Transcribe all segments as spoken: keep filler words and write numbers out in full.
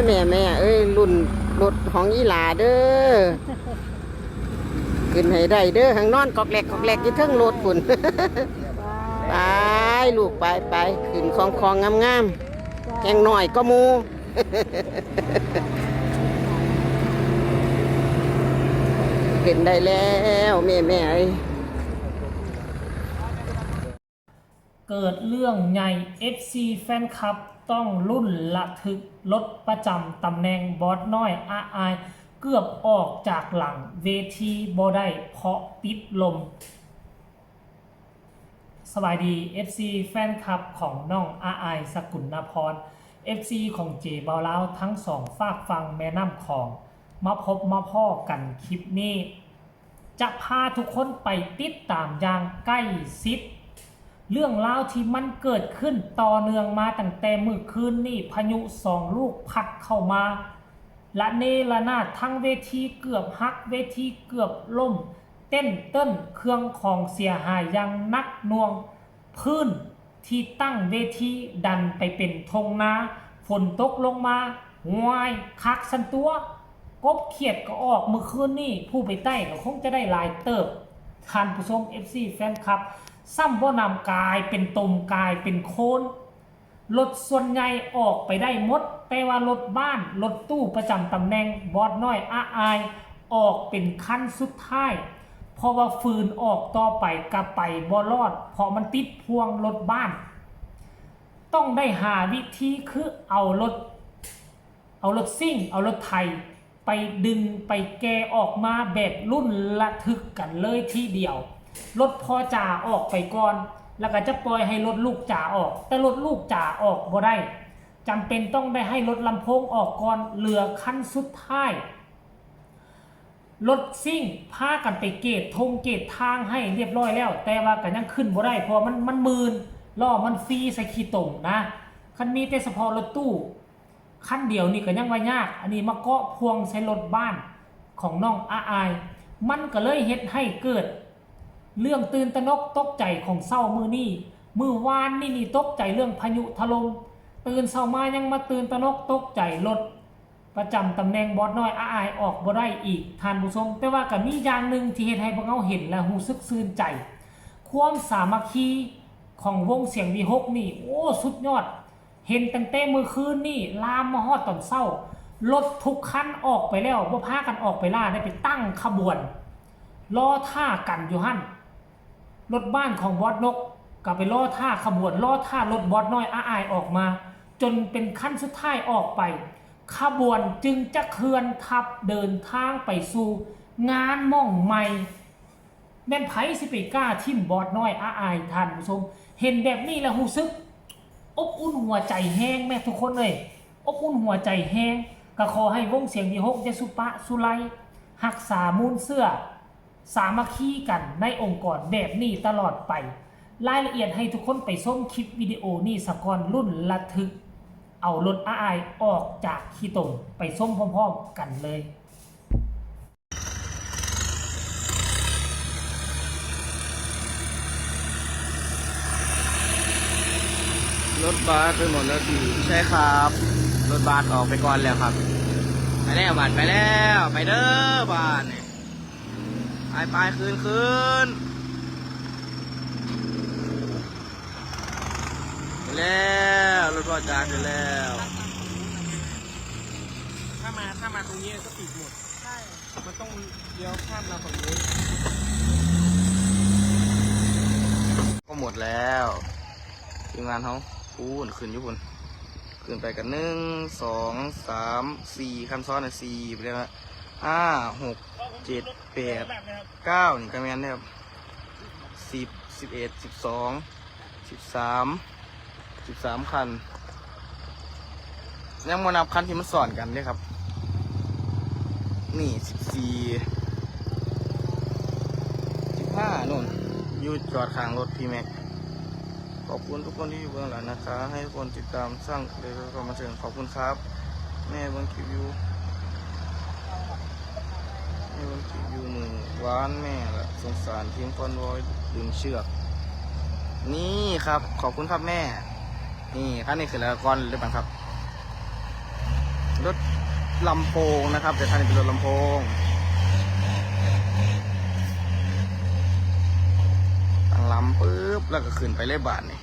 แม่แม่เอ้ย รุ่นรถของอีหลาเด้อ ขึ้นให้ได้เด้อ หังนอนกอกแหลกกอกแหลกอยู่เทิงรถพุ่น ไป ลูกไปไป ขึ้นคองคองงามงามๆ แหงหน่อยก็หมู่ ขึ้นได้แล้ว แม่แม่เอ้ย เกิดเรื่องใหญ่ เอฟซี แฟนคลับต้องลุ้นระทึก รถประจำตำแหน่งบอสน้อยอาอาย เกือบออกจากหลังเวทีบ่ได้เพราะติดลม สบายดี เอฟซี แฟนคลับของน้องอาอายสกุลนพร เอฟซี ของเจเบาลาวทั้งสองฟากฝั่งแม่น้ำของ มาพบมาพ้อกันคลิปนี้ จะพาทุกคนไปติดตามอย่างใกล้ชิด เรื่องราวที่มันเกิดขึ้นต่อเนื่องมาตั้งแต่มื้อคืนนี้ พายุสองลูกพัดเข้ามา ระเนระนาดทั้งเวทีเกือบหัก เวทีเกือบล่ม เต้นเต้นเครื่องของเสียหายอย่างหนักหน่วง พื้นที่ตั้งเวทีดันไปเป็นทงนา ฝนตกลงมา ห้วย คักซั้นตั๊ว กบเขียดก็ออกมื้อคืนนี้ ผู้ไปไต้ก็คงจะได้หลายเติบ ท่านผู้ชม เอฟซี แฟนคลับ ซ้ำบ่นำกลายเป็นตมกลายเป็นโคลน รถส่วนใหญ่ออกไปได้หมด แต่ว่ารถบ้าน รถตู้ประจำตำแหน่งบอสน้อยอาอาย ออกเป็นคันสุดท้าย เพราะว่าฝืนออกต่อไปก็ไปบ่รอด เพราะมันติดพ่วงรถบ้าน ต้องได้หาวิธีคือเอารถ เอารถซิ่ง เอารถไถ ไปดึงไปแกะออกมาแบบลุ้นระทึกกันเลยทีเดียว รถพ่อจ๋าออกไปก่อน แล้วก็จะปล่อยให้รถลูกจ๋าออก แต่รถลูกจ๋าออกบ่ได้ จำเป็นต้องได้ให้รถลำโพงออกก่อน เหลือคันสุดท้าย รถซิ่งพากันไปเกตทงเกตทางให้เรียบร้อยแล้ว แต่ว่าก็ยังขึ้นบ่ได้ เพราะมันมันมืน ล้อมันฟรีใส่ขี้ตมนะ คันมีแต่เฉพาะรถตู้ คันเดียวนี่ก็ยังว่ายาก อันนี้มาเกาะพ่วงใส่รถบ้านของน้องอาอาย มันก็เลยเฮ็ดให้เกิด เรื่องตื่นตระหนกตกใจของเช้ามื้อนี้ มื้อวานนี่นี่ตกใจเรื่องพายุถล่ม ตื่นเช้ามายังมาตื่นตระหนกตกใจรถประจำตำแหน่งบอสน้อยอาอายออกบ่ได้อีก ท่านผู้ชม แต่ว่าก็มีอย่างหนึ่งที่เฮ็ดให้พวกเราเห็นและรู้สึกชื่นใจ ความสามัคคีของวงเสียงวีหกนี่ โอ้ สุดยอด เห็นตั้งแต่มื้อคืนนี่ลามมาฮอดตอนเช้า รถทุกคันออกไปแล้ว บ่พากันออกไปล่า ได้ไปตั้งขบวน รอท่ากันอยู่หั่น รถบ้านของบอสนกก็ไปรอท่าขบวน รอท่ารถบอสน้อยอาอายออกมา จนเป็นคันสุดท้ายออกไป ขบวนจึงจะเคลื่อนทัพเดินทางไปสู่งานหม่องใหม่ แม่นไผสิไปกล้าทิ่มบอสน้อยอาอาย ท่านผู้ชม เห็นแบบนี้แล้วรู้สึก อบอุ่นหัวใจแฮงแม่ทุกคนเอ้ย อบอุ่นหัวใจแฮง ก็ขอให้วงเสียงวีหกยะสุปะสุไล รักษามูลเชื้อ สามัคคีกันในองค์กรแบบนี้ตลอดไป รายละเอียดให้ทุกคนไปชมคลิปวิดีโอนี้สะก่อน ลุ้นระทึก เอารถอาอายออกจากขี้ตม ไปชมพร้อมๆกันเลย รถบัสไปหมดแล้วพี่ ใช่ครับ รถบัสออกไปก่อนแล้วครับ ไปแล้วบัสไปแล้ว ไปเด้อบัสนี่ ไปไปคืนคืน ไปแล้ว รถพ่อจ๋าไปแล้ว ถ้ามาถ้ามาตรงนี้ก็ปิดหมด ใช่ มันต้องเลี้ยวข้ามมาฝั่งนู้น ก็หมดแล้ว ทีมงานเขาปูนขึ้นอยู่พุ่น ขึ้นไปกันหนึ่ง สอง สาม สี่ คันซ้อนน่ะสี่ ไปแล้วนะ ห้า หก เจ็ด แปด เก้า นี่ก็แม่นนะครับ สิบ สิบเอ็ด สิบสอง สิบสาม สิบสาม คัน ยังบ่นับคันที่มันซ้อนกันเด้ครับ นี่ สิบสี่ สิบห้า นู่น อยู่จอดข้างรถพี่แม็ก ขอบคุณทุกคนที่อยู่เบื้องหลังนะคะ ให้ทุกคนติดตามสร้างเลยก็มาเชิญขอบคุณครับ แม่เบิ่งคลิปอยู่ แม่เบิ่งคลิปอยู่มื้อวานแม่ละสงสารทีมคอนวอยดึงเชือก นี่ครับ ขอบคุณครับแม่ นี่คันนี้ขึ้นแล้วก่อนหรือเปล่าครับ รถลำโพงนะครับ แต่คันนี้เป็นรถลำโพง ตั้งลำปุ๊บ แล้วก็ขึ้นไปเลยบาดนี่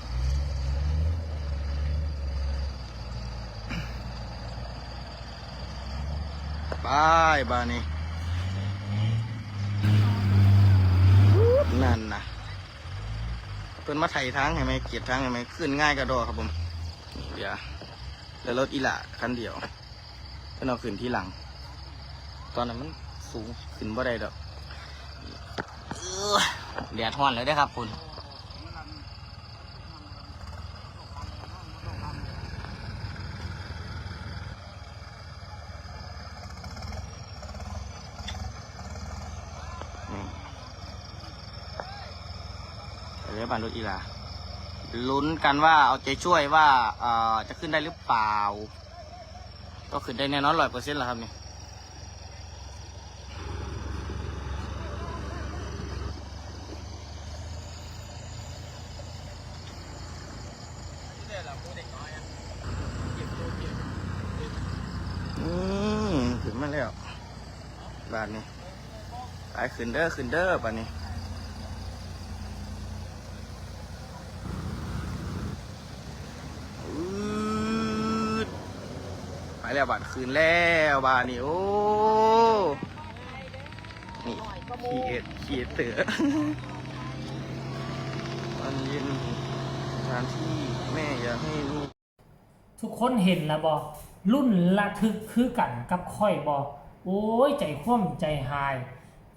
ไปบาดนี่ นั่นนะ เพิ่นมาไถทางให้ไหม เก็บทางให้ไหม ขึ้นง่ายกระดอครับผม นี่เดี๋ยว แล้วรถอีหล่าคันเดียว เพิ่นเอาขึ้นทีหลัง ตอนนั้นมันสูง ขึ้นบ่ได้ดอก เอื้อ แดดฮ้อนแล้วเด้อครับคุณ นี่ ไปเลยบ้านรถอีหล่า ลุ้นกันว่า เอาใจช่วยว่า เอ่อ จะขึ้นได้หรือเปล่า ก็ขึ้นได้แน่นอน ร้อยเปอร์เซ็นต์ แล้วครับนี่ อืม ขึ้นมาแล้ว บาดนี่ ไปขึ้นเด้อ ขึ้นเด้อ บาดนี่ อืด ไปแล้ว บาด ขึ้นแล้ว บาดนี่ โอ้ นี่ ครีเอท ครีเอเตอร์ มันเย็น สถานที่ แม่อยากให้ลูก ทุกคนเห็นแล้วบ่ รุ่นระทึกคือกันกับข้อยบ่ โอ้ย ใจคว่ำใจหาย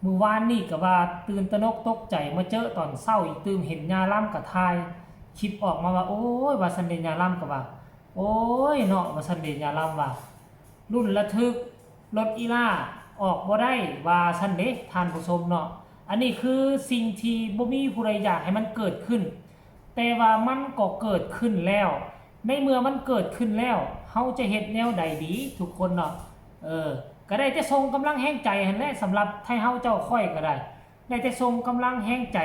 มื้อวานนี่ก็ว่าตื่นตระหนกตกใจ มาเจอตอนเช้าอีก ตื่นเห็นย่าลำก็ถ่ายคลิปออกมาว่า โอ้ย ว่าซั่นเด้ ย่าลำก็ว่า โอ้ยเนาะ ว่าซั่นเด้ ย่าลำว่า รุ่นระทึก รถอีหล่าออกบ่ได้ ว่าซั่นเด้ ท่านผู้ชมเนาะ อันนี้คือสิ่งที่บ่มีผู้ใดอยากให้มันเกิดขึ้น แต่ว่ามันก็เกิดขึ้นแล้ว ในเมื่อมันเกิดขึ้นแล้ว เฮาจะเฮ็ดแนวใดดี ทุกคนเนาะ เออ ก็ได้แต่ส่งกำลังแฮงใจหั้นแหละ สำหรับไทเฮาเจ้าข้อยก็ได้ ได้แต่ส่งกำลังแฮงใจ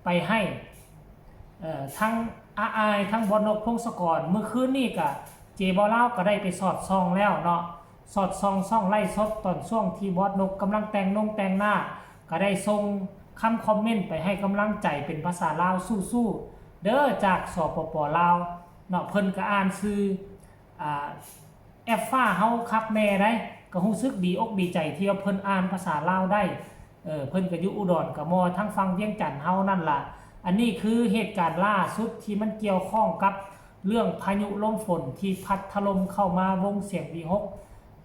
ไปให้ เอ่อ ทั้งอาอาย ทั้งบอสนก พงศกร มื้อคืนนี่ก็ เจ บ่าวลาว ก็ได้ไปสอดส่องแล้วเนาะ สอดส่องช่องไลฟ์สดตอนช่วงที่บอสนกกำลังแต่งนงแต่งหน้า ก็ได้ส่งคำคอมเมนต์ไปให้กำลังใจเป็นภาษาลาว สู้ๆ เด้อ จาก สปป ลาว เนาะ เพิ่นก็อ่านชื่อ อ่า แอฟฟ้าเฮาคักแน่ได๋ ก็รู้สึกดีอกดีใจที่ว่าเพิ่นอ่านภาษาลาวได้ เออ เพิ่นก็อยู่อุดรกะมอ ทางฝั่งเวียงจันทน์เฮานั่นล่ะ อันนี้คือเหตุการณ์ล่าสุดที่มันเกี่ยวข้องกับเรื่องพายุลมฝนที่พัดถล่มเข้ามาวงเสียงวีหก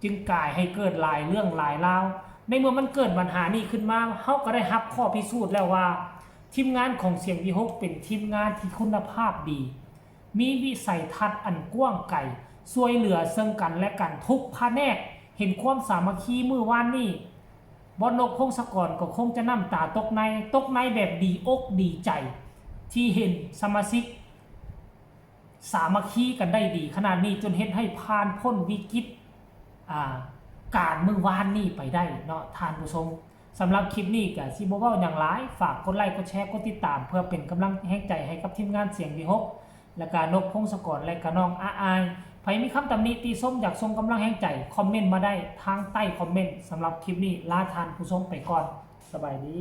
จึงก่ายให้เกิดหลายเรื่องหลายราว ในเมื่อมันเกิดปัญหานี้ขึ้นมา เฮาก็ได้รับข้อพิสูจน์แล้วว่า ทีมงานของเสียงวีหกเป็นทีมงานที่คุณภาพดี มีวิสัยทัศน์อันกว้างไกล ช่วยเหลือซึ่งกันและกันทุกแผนก เห็นความสามัคคีมื้อวานนี้ บอสนก พงศกร ก็คงจะน้ำตาตกใน ตกในแบบดีอกดีใจ ที่เห็นสมาชิกสามัคคีกันได้ดีขนาดนี้ จนเฮ็ดให้ผ่านพ้นวิกฤต อ่า การมื้อวานนี้ไปได้เนาะ ท่านผู้ชม สำหรับคลิปนี้ก็สิบ่เว้าหยังหลาย ฝากกดไลค์ กดแชร์ กดติดตาม เพื่อเป็นกำลังแฮงใจให้กับทีมงานเสียงวีหก และกะนก พงศกร และกะน้องอาอาย ไผมีคำตำหนิติชม อยากส่งกำลังแฮงใจ คอมเมนต์มาได้ทางใต้คอมเมนต์ สำหรับคลิปนี้ลาท่านผู้ชมไปก่อน สบายดี